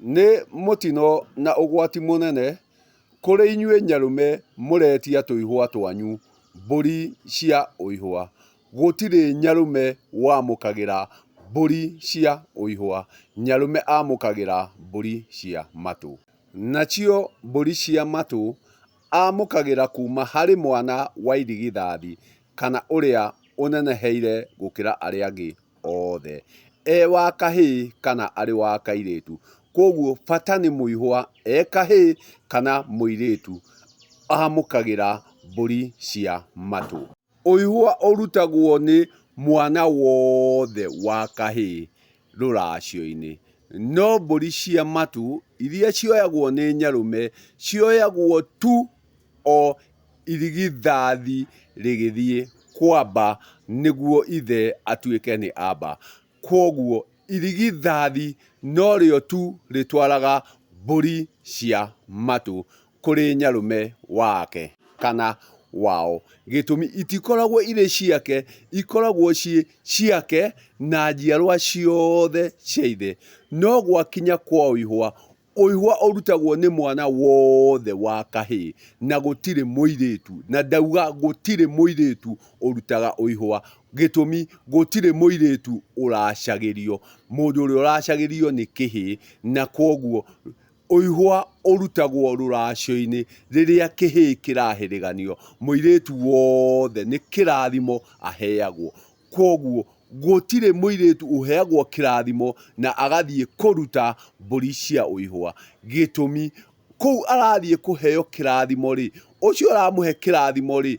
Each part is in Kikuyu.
Nĩ mũtino na ũgwati mũnene kũrĩ inyuĩ nyarũme mũretia tũihwa twanyu mbũri cia ũihwa. Gũtirĩ nyarũme wamũkagĩra mbũri cia ũihwa, nyarũme amũkagĩra mbũri cia matũ. Nacio mbũri cia matũ amũkagĩra kuma harĩ mwana wa irigithathi kana ũrĩa ũneneheire gũkĩra arĩa angĩ othe, e wa kahĩĩ kana arĩ wa kairĩtu. Kwoguo bata nĩ mũihwa e kahĩĩ kana mũirĩtu amũkagĩra mbũri cia matũ. Ũihwa ũrutagwo nĩ mwana wothe wa kahĩĩ rũracio-inĩ. No mbũri cia matũ iria cioyagwo nĩ nyarũme cioyagwo tu o irigithathi rĩgĩthiĩ kwamba nĩguo ithe atuĩke nĩ amba. Kwoguo irigithathi norĩo tu rĩtwaraga mbũri cia matũ kũrĩ nyarũme wake kana wao. Gĩtũmi itikoragwo irĩ ciake, ikoragwo ciĩ ciake na njiarwa ciothe cia ithe. No gwakinya kwa ũihwa, Ũihwa ũrutagwo nĩ mwana wothe wa kahĩĩ na gũtirĩ mũirĩtu, na ndauga gũtirĩ mũirĩtu ũrutaga ũihwa, gĩtũmi gũtirĩ mũirĩtu ũracagĩrio, mũndũ ũrĩa ũracagĩrio nĩ kĩhĩĩ, na kwoguo ũihwa ũrutagwo rũracio-inĩ rĩrĩa kĩhĩĩ kĩrahĩrĩganio, mũirĩtu wothe nĩ kĩrathimo aheagwo. Kwoguo gũtirĩ mũirĩtu ũheagwo kĩrathimo na agathiĩ kũruta mbũri cia ũihwa. Gĩtũmi, kũu arathiĩ kũheo kĩrathimo-rĩ, ũcio ũramũhe kĩrathimo-rĩ,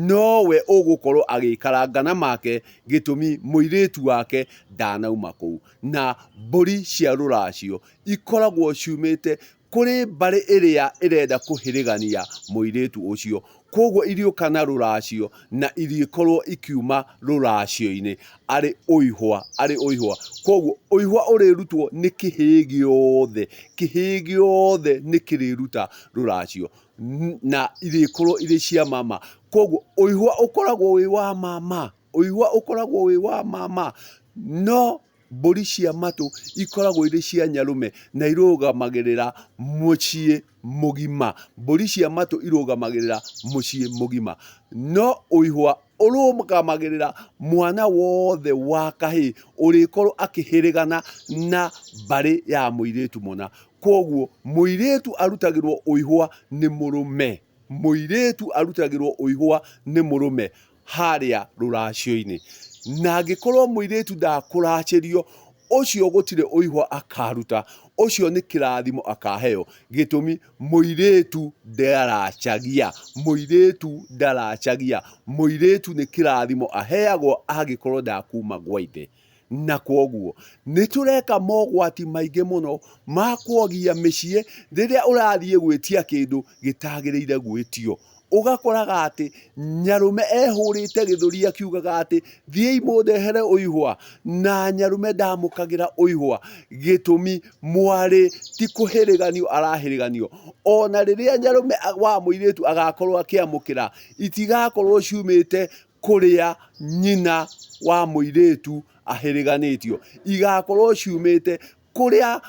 nowe ũgũkorwo agĩikaranga na make, gĩtũmi mũirĩtu wake ndanauma kũu. Na mbũri cia rũracio ikoragwo ciumĩte kũrĩ mbarĩ ĩrĩa ĩrenda kũhĩrĩgania mũirĩtu ũcio. Kwoguo iriũka na rũracio na irĩkorwo ikiuma rũracio-inĩ arĩ ũihwa, arĩ ũihwa. Kwoguo ũihwa ũrĩrutwo nĩ kĩhĩĩ gĩothe, kĩhĩĩ gĩothe nĩ kĩrĩruta rũracio na irĩkorwo irĩ cia mama. Kwoguo ũihwa ũkoragwo wĩ wa mama, ũihwa ũkoragwo wĩ wa mama no Mbũri cia matũ ikoragwo irĩ cia nyarũme na irũgamagĩrĩra mũciĩ mũgima. Mbũri cia matũ irũgamagĩrĩra mũciĩ mũgima. No ũihwa ũrũgamagĩrĩra mwana wothe wa kahĩĩ ũrĩkorwo akĩhĩrĩgana na mbarĩ ya mũirĩtu mũna. Kwoguo mũirĩtu arutagĩrwo ũihwa nĩ mũrũme. Mũirĩtu arutagĩrwo ũihwa nĩ mũrũme. Harĩa rũracio-inĩ. Na angĩkorwo mũirĩtu ndakũracĩrio, ũcio gũtirĩ ũihwa akaruta, ũcio nĩ kĩrathimo akaheo. Gĩtũmi, mũirĩtu ndaracagia, mũirĩtu ndaracagia, mũirĩtu nĩ kĩrathimo aheagwo angĩkorwo ndakuma gwa ithe. Na kwoguo nĩ tũreka mogwati maingĩ mũno ma kwogia mĩciĩ rĩrĩa ũrathiĩ gwĩtia kĩndũ gĩtagĩrĩire gwĩtio. Ũgakoraga atĩ nyarũme ehũrĩte gĩthũri akiugaga atĩ thiĩi mũndehere ũihwa, na nyarũme ndamũkagĩra ũihwa. Gĩtũmi mwarĩ ti kũhĩrĩganio arahĩrĩganio. Ona rĩrĩa nyarũme wa mũirĩtu agakorwo akĩamũkĩra, itigakorwo ciumĩte kũrĩa nyina wa mũirĩtu ahĩrĩganĩtio, igakorwo ciumĩte kũrĩa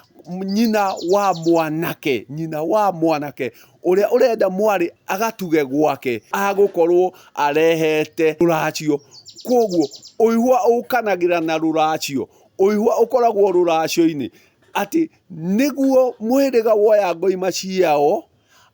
nyina wa mwanake, nyina wa mwanake ũrĩa ũrenda mwarĩ agatuge gwake, agũkorwo arehete rũracio. Kwoguo ũihwa ũkanagĩra na rũracio, ũihwa ũkoragwo rũracio-inĩ, atĩ nĩguo mũhĩrĩga woya ngoima ciao,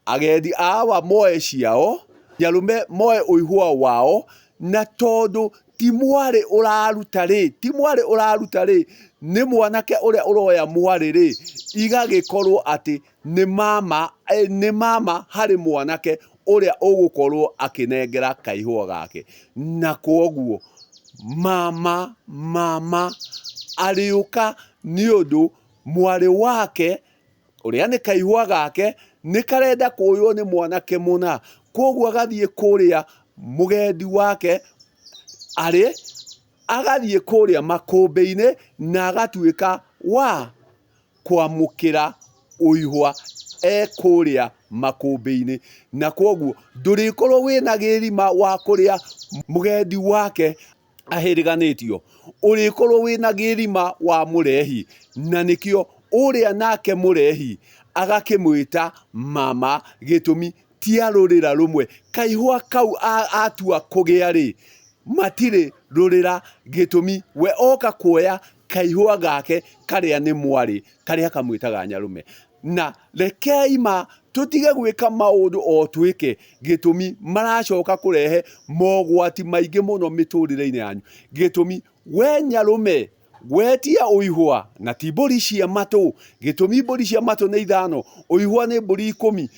Agendi a awa moe ciao, nyarũme moe ũihwa wao, na tondũ ti mwarĩ ũraruta-rĩ, ti mwarĩ ũraruta-rĩ, nĩ mwanake ũrĩa ũroya mwarĩ-rĩ, igagĩkorwo atĩ nĩ mama, nĩ mama harĩ mwanake ũrĩa ũgũkorwo akĩnengera kaihũa gake. Na kwoguo mama, mama arĩũka nĩũndũ mwarĩ wake ũrĩa nĩ kaihwa gake nĩ karenda kũywo nĩ mwanake mũna, kwoguo agathiĩ kũrĩa mũgendi wake arĩ, agathiĩ kũrĩa makũmbĩ-inĩ na agatuĩka wa kwamũkĩra ũihwa e kũrĩa makũmbĩ-inĩ. Na kwoguo ndũrĩkorwo wĩna gĩrima wa kũrĩa mũgendi wake ahĩrĩganĩtio, ũrĩkorwo wĩna gĩrima wa mũrehi, na nĩkĩo Ũrĩa nake mũrehi agakĩmwĩta mama gĩtũmi ti a rũrĩra rũmwe. Kaihũa kau atua kũgĩa-rĩ, matirĩ rũrĩra gĩtũmi we oka kuoya kaihũa gake karĩa nĩ mwarĩ, karĩa kamwĩtaga nyarũme. Na rekei ma tũtige gwĩka maũndũ o twĩke, gĩtũmi maracoka kũrehe mogwati maingĩ mũno mĩtũrĩre-inĩ yanyu. Gĩtũmi we nyarũme wetia ũihwa na ti mbũri cia matũ, gĩtũmi mbũri cia matũ nĩ ithano, ũihwa nĩ mbũri ikũmi,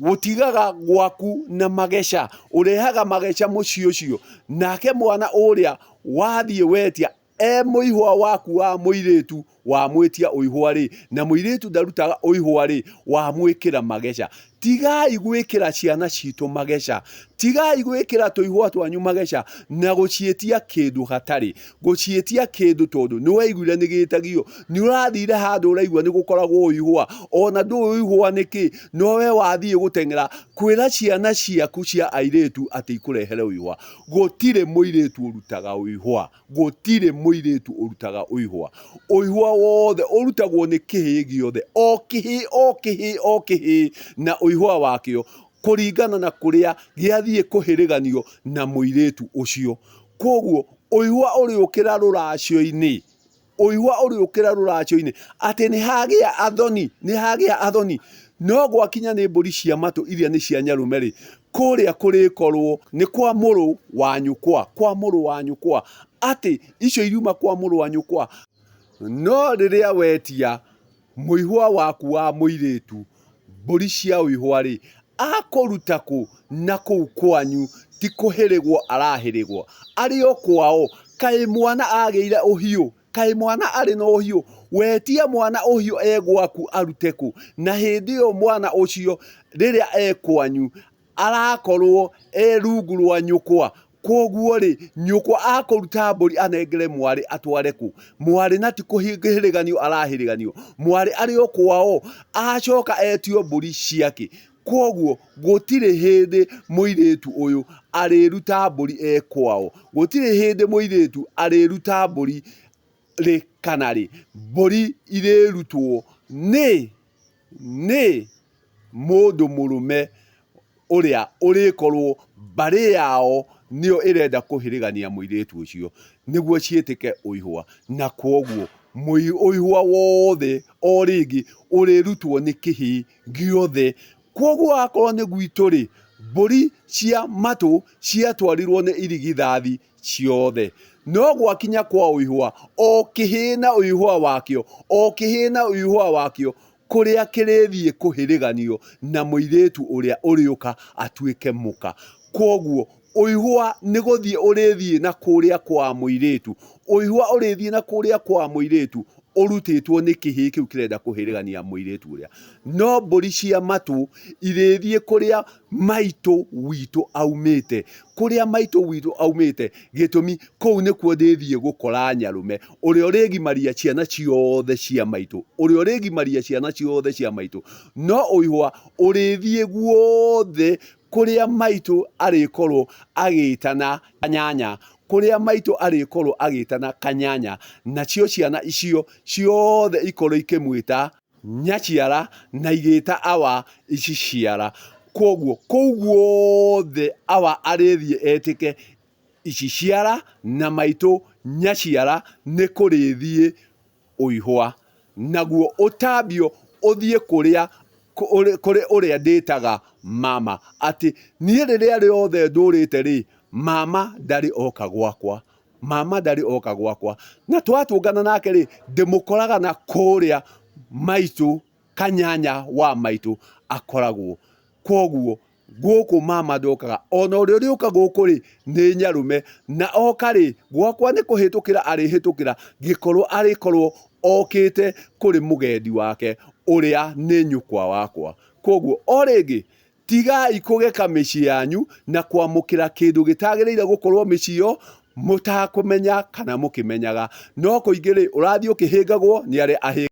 gũtigaga gwaku na mageca, ũrehaga mageca mũciĩ ũcio, nake mwana ũrĩa wathiĩ wetia e mũihwa waku wa mũirĩtu wamwĩtia ũihwa-rĩ, na mũirĩtu ndarutaga ũihwa-rĩ, wamwĩkĩra mageca. Tigai gwĩkĩra ciana citũ mageca. Tigai gwĩkĩra tũihwa twanyu mageca na gũciĩtia kĩndũ hatarĩ. Gũciĩtia kĩndũ tondũ nĩ waiguire nĩ gĩtagio, nĩ ũrathire handũ ũraigua nĩ gũkoragwo ũihwa, ona ndũĩ ũihwa nĩ kĩ, no we wathiĩ gũteng'era kwĩra ciana ciaku cia airĩtu atĩ ikũrehere ũihwa. Gũtirĩ mũirĩtu ũrutaga ũihwa. Gũtirĩ mũirĩtu ũrutaga ũihwa. Ũihwa wothe ũrutagwo nĩ kĩhĩĩ gĩothe, o kĩhĩĩ o kĩhĩĩ o kĩhĩĩ na ũihwa wakĩo, kũringana na kũrĩa gĩathiĩ kũhĩrĩganio na mũirĩtu ũcio. Kwoguo ũihwa ũrĩũkĩra rũracio-inĩ. Ũihwa ũrĩũkĩra rũracio-inĩ atĩ nĩ hagĩa athoni, nĩ hagĩa athoni. No gwakinya nĩ mbũri cia matũ iria nĩ cia nyarũme-rĩ, kũrĩa kũrĩkorwo nĩ kwa mũrũ wa nyũkwa, kwa mũrũ wa nyũkwa, atĩ icio iriuma kwa mũrũ wa nyũkwa. No rĩrĩa wetia mũihwa waku wa mũirĩtu mbũri cia ũihwa-rĩ, akũruta kũ na kũu kwanyu ti kũhĩrĩgwo arahĩrĩgwo? Arĩ o kwao, kaĩ mwana agĩire ũhiũ? Kaĩ mwana arĩ na ũhiũ? Wetia mwana ũhiũ e gwaku arute kũ? Na hĩndĩ ĩyo mwana ũcio rĩrĩa e kwanyu arakorwo e rungu rwa nyũkwa. Kwoguo-rĩ, nyũkwa akũruta mbũri anengere mwarĩ atware kũ? Mwarĩ na ti kũhĩrĩganio arahĩrĩganio, mwarĩ arĩ o kwao, acoka etio mbũri ciakĩ? Kwoguo gũtirĩ hĩndĩ mũirĩtu ũyũ arĩruta mbũri e kwao, gũtirĩ hĩndĩ mũirĩtu arĩruta mbũri rĩ kana rĩ, mbũri irĩrutwo nĩ nĩ mũndũ mũrũme ũrĩa ũrĩkorwo mbarĩ yao nĩyo ĩrenda kũhĩrĩgania mũirĩtu ũcio nĩguo ciĩtĩke ũihwa, na kwoguo ũihwa wothe o rĩngĩ ũrĩrutwo nĩ kĩhĩĩ gĩothe. Kwoguo akorwo nĩ gwitũ rĩ, mbũri cia matũ ciatwarirwo nĩ irigithathi ciothe. No gwakinya kwa ũihwa, o kĩhĩĩ na ũihwa wakĩo, o kĩhĩĩ na ũihwa wakĩo, kũrĩa kĩrĩthiĩ kũhĩrĩganio na mũirĩtu ũrĩa ũrĩũka atuĩke mũka. Kwoguo ũihwa nĩ gũthiĩ ũrĩthiĩ na kũrĩa kwa mũirĩtu, ũihwa ũrĩthiĩ na kũrĩa kwa mũirĩtu ũrutĩtwo nĩ kĩhĩĩ kĩu kĩrenda kũhĩrĩgania mũirĩtu ũrĩa. No mbũri cia matũ irĩthiĩ kũrĩa maitũ witũ aumĩte, kũrĩa maitũ witũ aumĩte, gĩtũmi kũu nĩkuo ndĩthiĩ gũkora nyarũme, ũrĩa ũrĩgimaria ciana ciothe cia maitũ, ũrĩa ũrĩgimaria ciana ciothe cia maitũ. No ũihwa ũrĩthiĩ guothe kũrĩa maitũ arĩkorwo agĩtana kanyanya, kũrĩa maitũ arĩkorwo agĩtana kanyanya, nacio ciana icio ciothe ikorwo ikĩmwĩta nyaciara na igĩta awa ici ciara. Kwoguo kũu guothe awa arĩthiĩ etĩke ici ciara na maitũ nyaciara nĩ kũrĩthiĩ ũihwa. Naguo ũtambio ũthiĩ kũrĩa kũrĩ ũrĩa ndĩtaga mama. Atĩ niĩ rĩrĩa rĩothe ndũrĩte rĩ, mama ndarĩ oka gwakwa. Mama ndarĩ oka gwakwa. Na twatũngana nake rĩ, ndĩmũkoraga na kũrĩa maitũ kanyanya wa maitũ akoragwo. Kwoguo gũkũ mama ndokaga, ona ũrĩa ũrĩũka gũkũ rĩ, nĩ nyarũme. Na oka rĩ, gwakwa nĩ kũhĩtũkĩra arĩhĩtũkĩra, gĩkorwo arĩkorwo okĩte kũrĩ mũgendi wake ũrĩa nĩ nyũkwa wakwa. Kwoguo o rĩngĩ, Tigai kũgeka mĩciĩ yanyu na kwamũkĩra kĩndũ gĩtagĩrĩire gũkorwo mĩciĩ ĩyo mũtakũmenya kana mũkĩmenyaga. No kũingĩ-rĩ, ũrathiĩ ũkĩhĩngagwo nĩ arĩa ahĩngu.